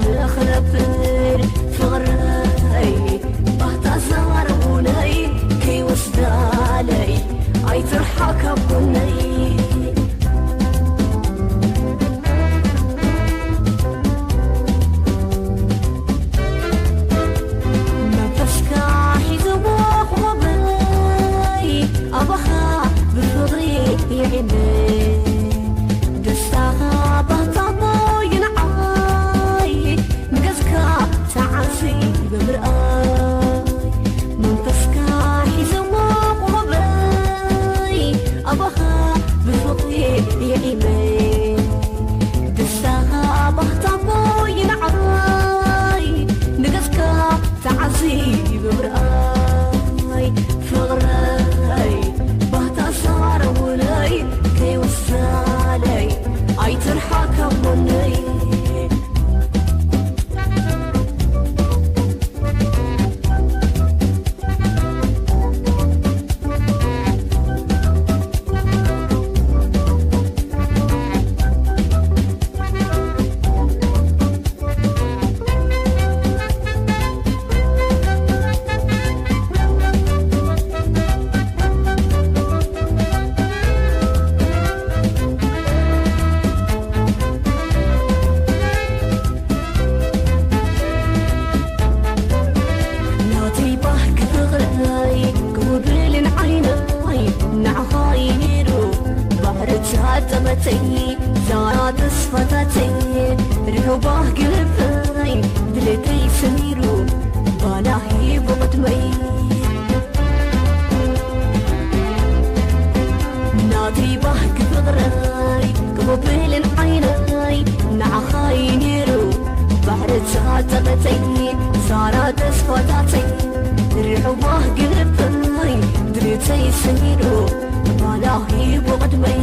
ንኽነብር ፍቕረይ ባህታ ዛረቡለይ ከይወስዳለይ ኣይትርሓቕ ካብ ጎነይ። መንፈስካ ሒዝዎ ክወበይ ኣባኻ ብፍቕሪ ይዒመ ደስታኻ ባህታቦ ይንዓይ ንገዝካ ተዓዚ ብምርኣይ መንፈስካ ሒዝዎ ክወበይ ኣባኻ ብፍቕሪ ይዒመ ደስታኻ ባህታቦ ይንዓይ ንገዝካ ተዓዚቡ ምርኣይ ፍቕረይ ባህታ ሳረውለይ ከይወስዳለይ ኣይትርሓቕ ካብ ጎነይ። ናተይ ባህጊ ፍቕረይ ክውብልን ዓይነይ ንዓኻ እዩ ነይሩ ባሕሪ ተሃጠመተይ ዛራ ተስፋታተይ ርሑባህ ግልበይ ድሌተይ ሰሚሩ ባና ሂቡ ቅድመይ። ናተይ ባህጊ ፍቕረይ ክወብልን ዓይነይ ንዓኻ እዩ ነይሩ ባሕሪ ተሃጠመተይ ዛራ ተስፋታተይ ርሑባህ ግልበይ ድሌተይ ሰሚሩ ባና ሂቡ ቅድመይ።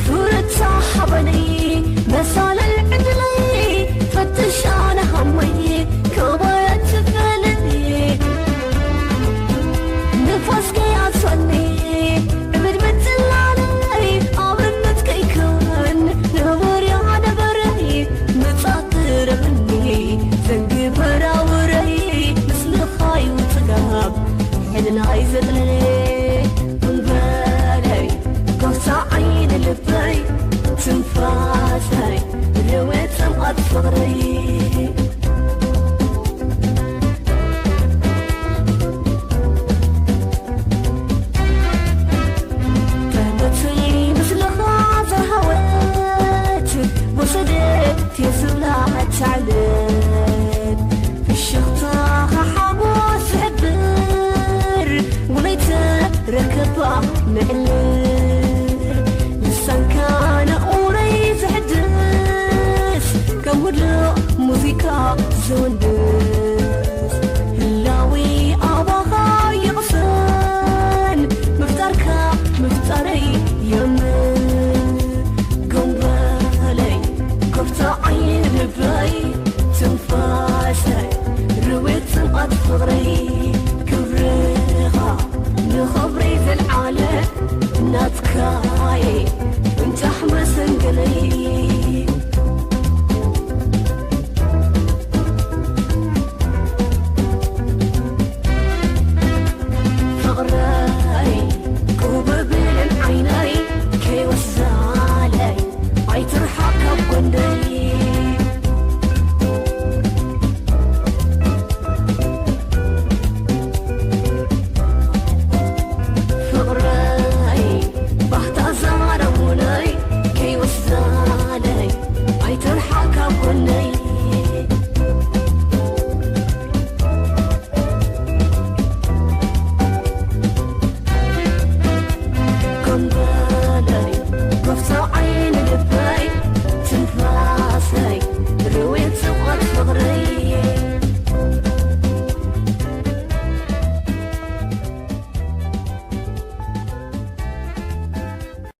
ፍርታ ሓበነይ መሳለል ዕድለይ ፈትሽ ኣነ ሃመይ ክበየት ትፈልጥ ንፋስ ከይኣትወኒ ዕብድ ምትላለይ ኣብነት ከይከውን ንበርያ ነበረይ ምጻት ትረብኒ ዘንግበራ ውረይ ምስልኻይ ውጽጋብ ሕልናይ ዘጥለለ እምበለይ ጎሳ ዓይኒ ልበይ ትንፋሰይ ርዌት ጽምኣት ፍቕረይ። ጠመተይ ምስልኻ ዘሃወት ወሰደት የስብላ ቻለት ፍሽኽታኻ ሓጎስ ዝሕብር ውለይተ ረከባ ምዕልል ልሳንካ ንኡረይ ዘሕድስ ከም ውድእ ሙዚቃ ዘወንድስ ህላዊ ኣባኻ ይቕሰን ምፍጣርካ ምፍጣረይ የምን ጎንበለይ ጎፍታ ዓይኒ ልበይ ትንፋሰይ ርዌት ጽምኣት ፍቕረይ ክብርኻ ንኸብረይ ዘልዓለ ናትካየ እንታሕ መሰንገለይ